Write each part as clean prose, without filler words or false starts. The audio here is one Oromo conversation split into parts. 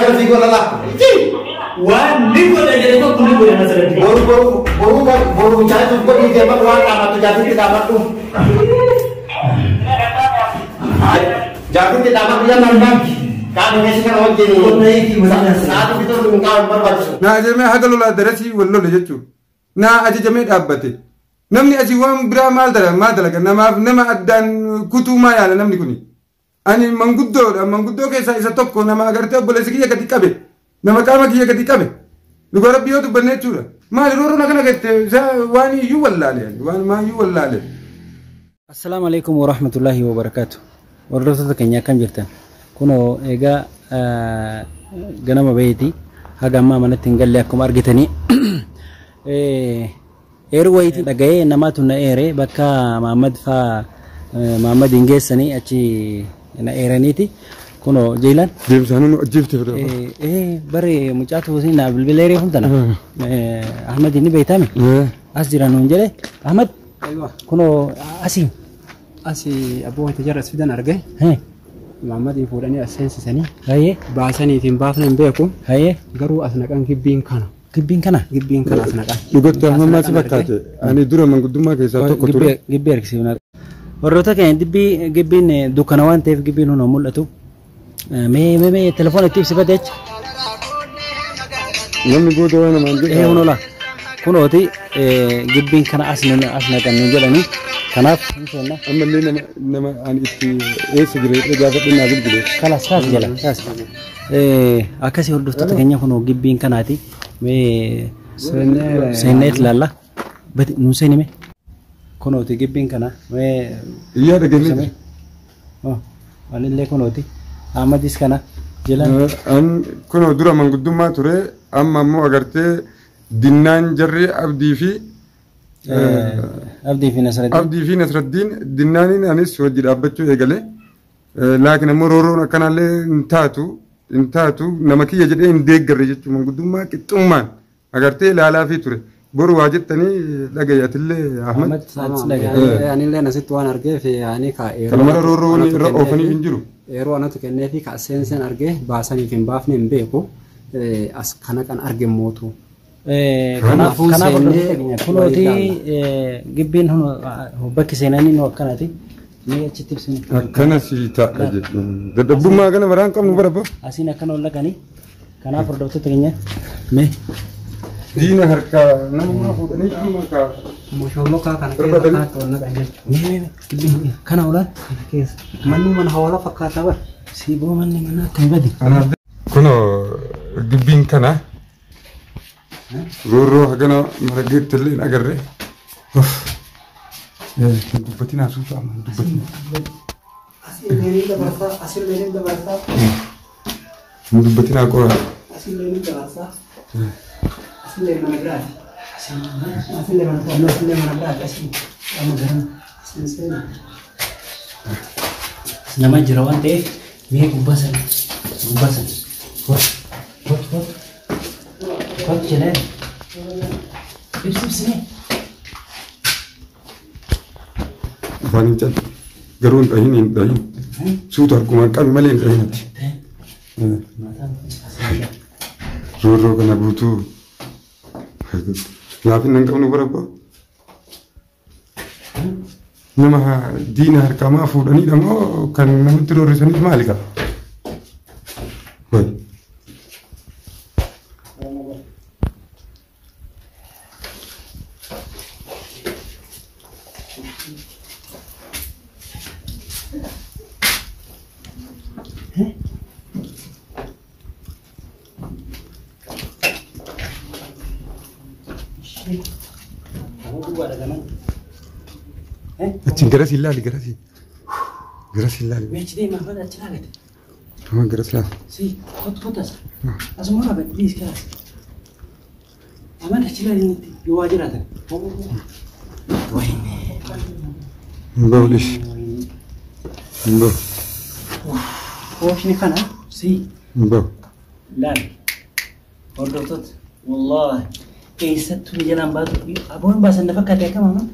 jala fiigoo lala. Waan ni godha jedhe tokko ni godha Nasraddiin. Boru boru boru boru jaatuuf godhii deeman waan dhaamattu jaatitti dhaamadhu. Jaatitti dhaamadhu yalla baanki. Qaama keessa kana wajjin sa'aatii bituun hin qaama barbaachisu. Naa ajajamee haga lolaa darasii wal lole jechuudha. Naa ajajamee dhaabbate. Namni asii waan biraa maal dalaga maal dalaga namaaf nama addaan kutuu maa yaala namni kuni. Ani manguddoodha manguddoo keessaa isa tokko nama agartee obboleessi kiyya gadi qabe nama qaama kiyya gadi qabe dhugaa rabbi yoo dubbanne jechuudha. Maali roorroon akkana gette waan iyyuu wallaale waan maa iyyuu wallaale. Assalaamu alaikum warahmatullahi wabarakaatu. Hordoftoota keenya akkam jirtan? Kunoo egaa ganama baheeti haga ammaa manatti hin galle akkuma argitanii. Eeruu wayiitiin dhaga'ee namaatu na eere bakka Mahammad faa Mahammad hin geessanii achi na eeraniiti. Kunoo Jeelaan. Deemsaanii nu ajjeefte fedha. Bare mucaatu na bilbila eeree huntana. Ahmad inni beeytame. As jira nuun jedhe. Ahmad. Kunoo asii. Asii abboo wayita jarra as fidan arge. Mahammadiin fuudhanii as seensisanii. Baasaniitiin baafna hin beeku. Garuu as naqan gibbiin kana. Gibbiin kana? Gibbiin kana as naqan. Dhugatti Ahmad si fakkaate. Ani dura manguddummaa keessaa tokko ture. Gibbii harkisiifna. Warroota keenya dibbii gibbiin dukkana waan ta'eef gibbiin hunoo mul'atu. Mee mee mee telefoona itti ibsifate jecha. Namni booda waan namaan jedhu. Ee hunola. Kunooti gibbiin kana as naqan nuun jedhanii. Kanaaf hin seenna. Ammallee nama nama ani itti eessa jira jedhee gaafadhe naa bilbile. Kalas kaas jala kaas. Akkasii hordoftoota keenya kunoo gibbiin kanaati. Mee seennee ilaalla. Bati nuun seenime. Kunooti gibbiin kana. Mee Iyyaa dhageenye. Anillee kunooti. Ahmadis kana jala. An kunoo dura manguddummaa ture amma ammoo agartee dinnaan jarri Abdii fi Abdii fi Nasraddiin. Abdii fi Nasraddiin dinnaaniin anis hojii dhaabbachuu eegale. Laakiin ammoo roorroon akkanaallee hin taatu hin taatu nama kiyya jedhee hin deeggarre jechuun manguddummaa qixxummaan agartee ilaalaa fi ture. Boru waa jettanii dhagaye atillee Ahmad. Anillee asitti waan argeef ani ka Kana mara roorroon irra oofanii hin jiru. Yeroo anatu kenneefi ka seensen argee baasaniif hin baafne hin beeku. As kana kan arge mootu. Kanaaf kanaaf kunooti gibbiin bakki seenanii nu akkanaati. Mee achitti ibsine. Akkana si ta'a jedhu. Dadhabbummaa kana maraan qabnu bara ba. Asiin akkana ol dhaqanii kanaaf hordoftoota keenya mee. Diina harkaa nama fuudhanii amma kaa. Moshollokaa kana keessa kanatti ol naqan jechuudha. Mee mee kana olaan. Kana keessa. Manni mana hawala fakkaata bara. Siiboo manni mana akkami badi. Kunoo gibbiin kana roorroo hagana marageetti illee hin agarre. Hin dubbatin haasuutu amma hin dubbatin. Asillee ni dabarsaa asillee ni dabarsaa. Hin dubbatin haa qoraa. Asillee ni dabarsaa. Asillee mana biraati. Asillee mana biraati. Asillee mana biraati. Asillee amma garan asillee seena. Nama jira waan ta'eef mee gubbaa sana gubbaa sana. Kot kot kot kot jedhee ibsi ibsi mee. Afaan hin callu garuu hin dhahin hin dhahin suuta harkumaan qabi malee hin dhahin ati. Roorroo kana guutuu laafina hin qabnu bara abbaa. Nama diina harkaa maa fuudhaniidha moo kan namatti roorrisaniif maali qaba? Wayi. Achiin garas ilaali garasi. Garas ilaali. Meechi deema Ahmad achi laagate. Amma garas laali. Si kot kot as. Asuma laagate dhiis kaas. Ahmad achi laali nuti yoo waa jiraatan. Wayne. Hin bahu dhiis. Hin bahu. Oomishni kana Si Hin bahu. laali. Hordoftoota wallaahi eessattuu jalaan baatu aboon baasan na fakkaate akkam Ahmad?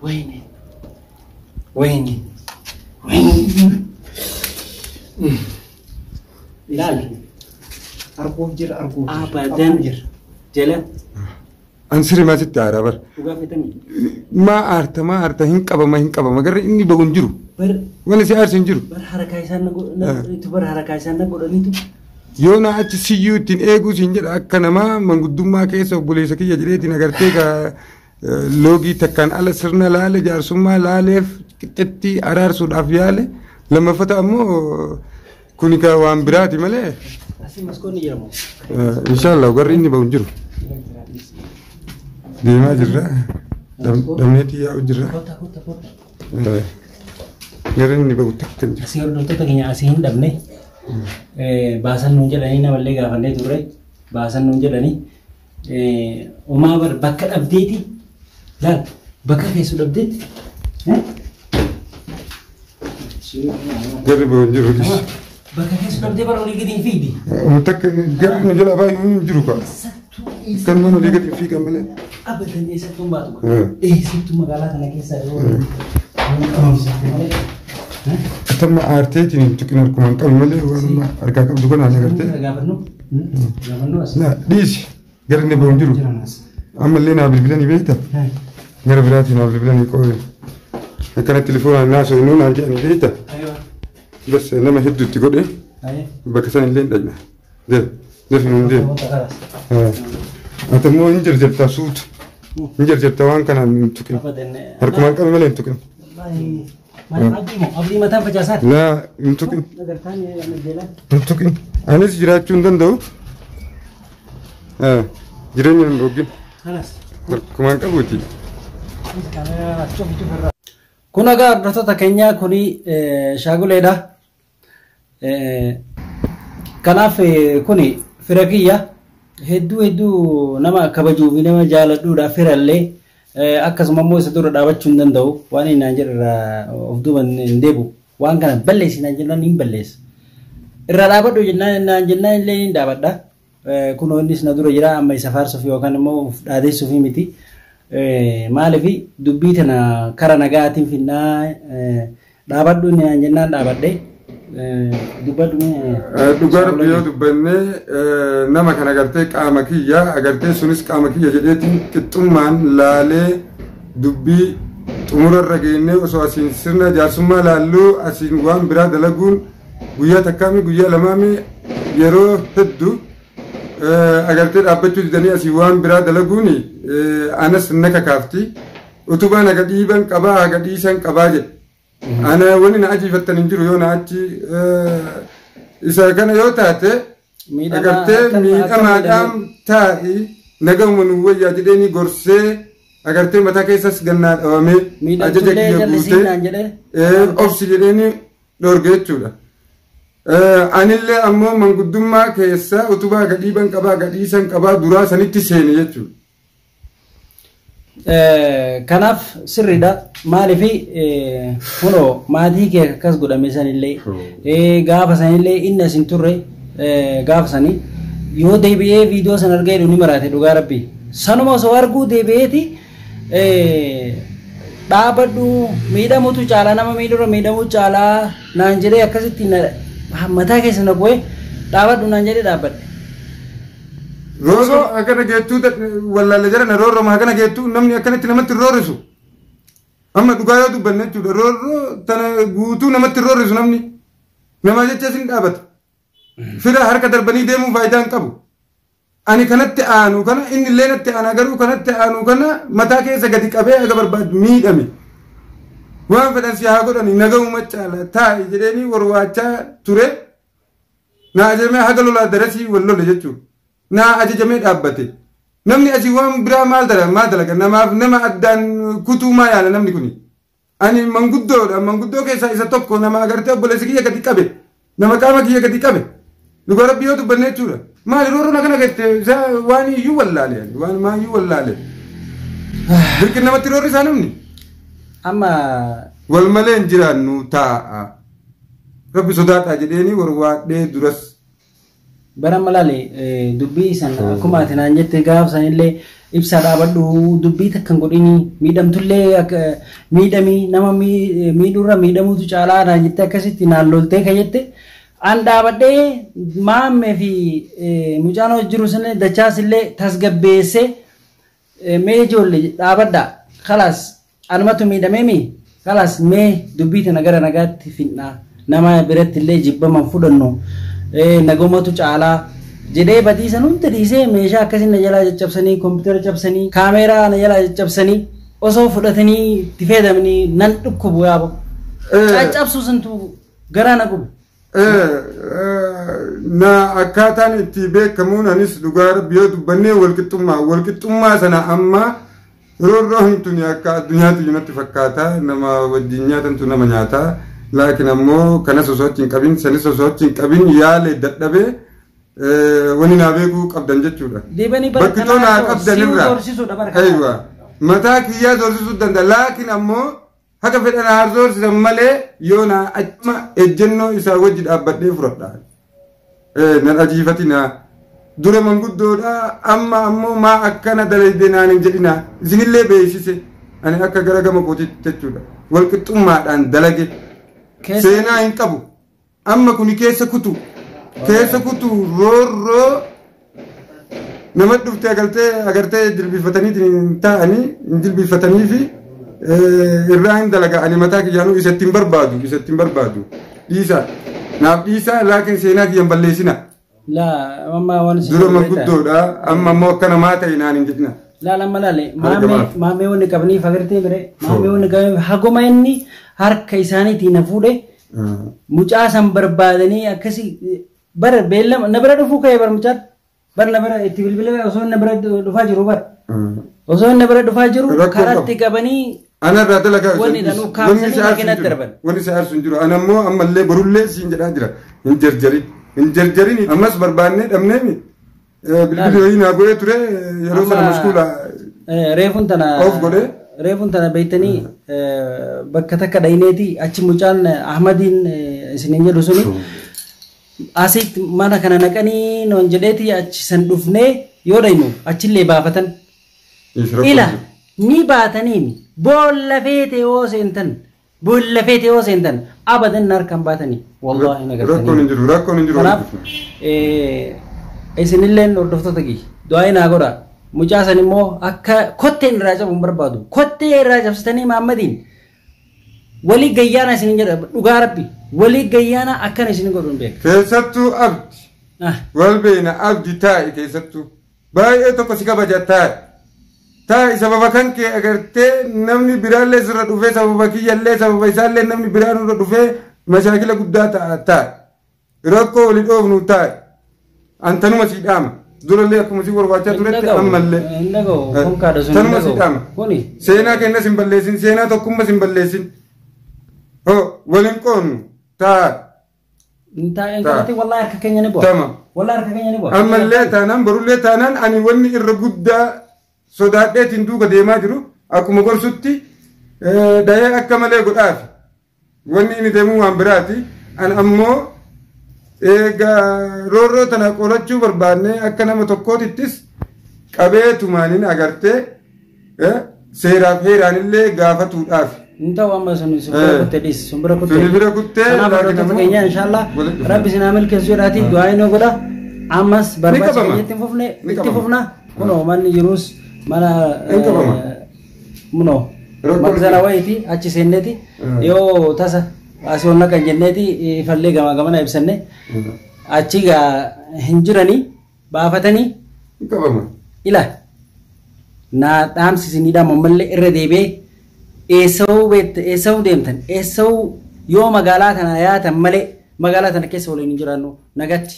Wayne. Wayne. Wayne. Laal. Arguuf jira arguuf jira. Abadan jala. An sirrii sitti aaraa bara. Dhugaa feetanii. Maa aarta maa aarta hin qabama hin qabama garri inni bahu hin jiru. Bar Wani si aarsu hin jiru. bar harakaa isaan na godhaniitu bar harakaa isaan na godhaniitu. Yoo na achi siyyuu ittiin eeguu siin jedha akka namaa manguddummaa keessa obboleessa kiyya jedheetiin agartee ka loogii takkaan ala sirna laale jaarsummaa laaleef qixxetti araarsuudhaaf yaale lammaffata ammoo kuni ka waan biraati malee Asii maskoonni jedhamu. inshaallah garri inni bahu hin jiru. Deemaa jirra. Dhabneetii yaa'u jirra. Kota kota kota. Garri inni bahu takka hin jiru. Asii hordoftoota keenya asii hin dhabne. Baasan nuun jedhanii namallee gaafannee turre baasan nuun jedhanii homaa bar bakka dhabdeeti laal bakka keessu dhabdeeti. Garri bahu hin jiru. Bakka keessu dhabdee bara olii gadi hin fiigdi. Takka garri nu jala baay'ee hin jiru kaa. Kan mana olii gadi hin fiigan malee. Abadan eessattuu hin baatu. Eessattuu magaalaa kana keessaa yoo malee. Atamma aarteetiin hin tuqin harkuma hin qabu malee waan harkaa qabdu kanaan agartee. Gaafannu gaafannu as. Na dhiisi gara inni bahu hin jiru. Ammallee naa bilbilanii beekta. Gara biraatiin naa bilbilanii qooyi. Akkana telefoonaan naa so'inuu naan jedhanii beekta. Bas nama hedduutti godhe bakka isaan illee hin dhaqna. Deef nuun deem. Ati immoo hin jarjartaa suutu. Hin jarjartaa waan kanaan hin tuqin. Harkuma hin qabu malee hin tuqin. Abdii moo abdii mataan facaasaati. Laa hin tuqin. Agartaan jala. Hin tuqin. Anis jiraachuu hin danda'u. Jireenya hin dhoggin. Kanas. Harkuma hin qabuuti. Kun egaa hordoftoota keenyaa kuni shaaguleedha. Kanaaf kuni fira kiyya hedduu hedduu nama kabajuu fi nama jaaladhuudha firallee akkasuma immoo isa dura dhaabachuu hin danda'u waan inni naan jedhu irraa of duuba hin deebi'u waan kana balleessi naan jennaan hin balleessa. Irraa dhaabadhu jennaan naan jennaan illee hin dhaabadha. Kunoo innis na dura jira amma isa faarsuuf yookaan immoo of dhaadeessuuf miti. Maaliif dubbii tana kara nagaatiin finnaa dhaabadhu inni naan jennaan dhaabadhe dubbadhu. Dhugaa rabbi yoo dubbannee nama kana agartee qaama kiyya agartee sunis qaama kiyya jedheetiin qixxummaan laalee dubbii xumurarra geennee osoo asiin sirna jaarsummaa laalluu asiin waan biraa dalaguun guyyaa takkaami guyyaa lamaami yeroo hedduu agartee dhaabbachuu didanii asii waan biraa dalaguun anas na kakaafti utubaan haga dhiiban qabaa haga dhiisan qabaa jedhe. Ana wani na ajiifattan hin jiru yoo na achi isa kana yoo taate agartee miidhamaadhaan taa'i nagahuma nu wayyaa jedheeni gorsee agartee mataa keessas gannaa dhabamee ajaja kiyya guutee obsi jedheeni dhorge jechuudha. Anillee ammoo manguddummaa keessa utubaa gadhiiban qabaa gadhiisan qabaa duraa sanitti seene jechuudha. Kanaaf sirriidha. Maaliif kunoo maatii kee akkas godhame sanillee gaafa sanillee inni as hin turre gaafa sanii yoo deebi'ee viidiyoo san argee ni maraate dhugaa rabbi. Sanuma osoo arguu deebi'eeti dhaabadhu miidhamutu caalaa nama miidhurra miidhamuu caalaa naan jedhee akkasitti mataa keessa na bu'ee dhaabadhu naan jedhee dhaabbadhe. Roorroo akkana geettuu wallaalle jedhan roorroo akkana geettuu namni akkanatti namatti roorrisu. Amma dhugaa yoo dubbanne jechuudha roorroo tana guutuu namatti roorrisu namni nama jecha isin dhaabata. Fira harka darbanii deemuu faayidaa hin qabu. Ani kanatti aanu kana inni illee natti aana garuu kanatti aanu kana mataa keessa gadi qabee aga barbaadu miidhame. Waan fedhan si haa godhani nagahuma caala taa'i jedheeni warwaachaa ture. Na ajajamee haga lolaa darasii wal lole jechuudha. Na ajajamee dhaabbate. Namni asii waan biraa maal dalaga namaaf nama addaan kutuu maa yaala namni kuni. Ani manguddoodha manguddoo keessaa isa tokko nama agartee obboleessi kiyya gadi qabe nama qaama kiyya gadi qabe. Dhugaa rabbi yoo dubbanne jechuudha. Maali roorroon akkana gette waan iyyuu wallaale waan maa iyyuu wallaale. Dirqin namatti roorri isaa namni. Amma wal malee hin jiraannu taa'a. Rabbi sodaadhaa jedheeni warwaadhee duras Bara malaale dubbii san akkuma ati naan jette gaaf sanillee ibsaa dhaabadhu dubbii takkan godhini miidhamtullee miidhamii nama miidhurra miidhamuutu caalaa naan jette akkasitti naan loltee ka jette an dhaabadhee maammee fi mucaan jiru sana dachaasillee tasgabbeessee mee ijoollee dhaabadha kalaas anumatu miidhamee kalaas mee dubbii tana gara nagaatti finnaa nama biratti illee jibbaman fudhannu nagomatu caalaa jedhee badiisan hunda dhiisee meeshaa akkasii na jalaa caccabsanii kompiitara cabsanii kaameeraa na jalaa caccabsanii osoo fudhatanii itti fayyadamanii nan dhukkubu yaabo. Caccabsuu santu garaa na gubu. Na akkaataan itti beekamuun anis dhugaa Rabbi yoo dubbannee walqixxummaa sana amma roorroon tuni akka addunyaatti natti fakkaata nama wajjin nyaatantu nama nyaata. Laakiin ammoo kanas osoo achi hin qabin sanis osoo achi hin qabin yaale dadhabee wani naa beekuu qabdan jechuudha. Bakki too naa qabdan irraa. Aywa mataa kiyyaa doorsisuu danda'a laakiin ammoo haga fedhan haa doorsisan malee yoo naa achuma ejjennoo isaa wajji dhaabbadhee fudhadha. Nan ajiifatina dura manguddoodha amma ammoo maa akkana dalayde naan hin jedhina isinillee beeksise ani akka gara gama kootiitti jechuudha. Walqixxummaadhaan dalage. Seenaa hin qabu. Amma kuni keessa kutu roorroo nama dhuftee agartee jilbifatanii taa'anii hin jilbifatanii fi irraa hin dalaga ani mataa kiyyaanuu isatti hin barbaadu dhiisa naaf dhiisa laakiin seenaa kiyyan balleessina. Laa amma waan dura manguddoodha amma ammoo akka namaa ta'e naan hin jedhina. Laa amma laale maammee wanni qabaniif agartee mire maammee wanni qabaniif haguma inni harka isaaniitiin na fuudhe mucaa san barbaadanii akkasii bara beellama na bira dhufuu ka'e bara mucaan bara na bira itti bilbila osoo na bira dhufaa jiru bara osoo na bira dhufaa jiru karatti qabanii. Ana irraa dalagaa wanni dhanuu kaamsanii makiinatti darban. Wanni isa aarsu hin jiru ana ammoo ammallee borullee siin jedhaa jira hin jarjarin ammas barbaannee dhabneemi bilbilli wayii naa godhee ture yeroo sana mashkuula reefuun tana of godhee. Reefuun tana beektanii bakka takka dhayineeti achi mucaan Ahmadiin isiniin jedhu suni asitti mana kana naqanii noon jedheeti achi san dhufnee yoo dhayinu achillee baafatan. Ila ni baataniin boolla feete yoo seentan boolla feete yoo seentan abadan harkaan baatanii wallaahi na gartanii. Rakkoon hin jiru. Kanaaf isinilleen hordoftoota kiyya du'aa naa godhaa. Mucaa san immoo akka kotteen irraa cabu hin barbaadu. Kottee irraa cabsitanii Mahammadiin walii gayyaana isin jedha dhugaa Rabbi walii gayyaana akkana isin godhu hin beeku. Keessattuu abdi wal beena abdi taa'i keessattuu baay'ee tokko si kabaja taa'i. Taa'i sababa kan kee agartee namni biraallee sirra dhufee sababa kiyyallee sababa isaallee namni biraa nurra dhufee mashaakila guddaa ta'a taa'i. Rakkoo walii dhoofnu taa'i. Antanuma sii dhaama. Durallee akkuma si barbaachaa turetti ammallee. Hin dhaga'u konkaadha sun hin Tanuma si dhaama. dhaga'u. Kuni Seenaa kennas hin balleessin seenaa tokkummas hin balleessin. Hoo waliin qoonnu taa'i. hin taa'een kanatti wallaahi harka keenya ni bu'a. Tama. Wallaahi harka keenya ni bu'a. Ammallee taanaan borullee taanaan ani wanni irra guddaa sodaadheetiin duuka deemaa jiru akkuma gorsutti dhahee akka malee godhaafi. Wanni inni deemuu waan biraati. Ani ammoo egaa roorroo tana qolachuu barbaanne akka nama tokkootittis qabeetumaaniin agartee seeraaf heeraanillee gaafatuudhaaf. Hin ta'u amma sun sun bira kuttee dhiisi sun bira kuttee. Suni bira kuttee Kanaaf laakiin hordoftoota ammoo keenya inshallah walitti dhufna. Rabbi isin haa milkeessu jedhaati du'aa inni godha. Ammas barbaacha qabama. keenyatti hin fufne Ni itti qabama. fufna. Kunoo manni jirus mana Hin qabama. Munoo Rakkoon magzana wayiiti achi seenneeti yoo tasa asii ol naqan jenneeti ifallee gamaa gamana ibsanne achi gaa hin jiranii baafatanii Hin qabama. ila naa dhaamsisiniidha ammallee irra deebi'ee eessa'uu beekte eessa'uu deemtan eessa'uu yoo magaalaa tana yaatan malee magaalaa tana keessa waliin hin jiraannu nagatti.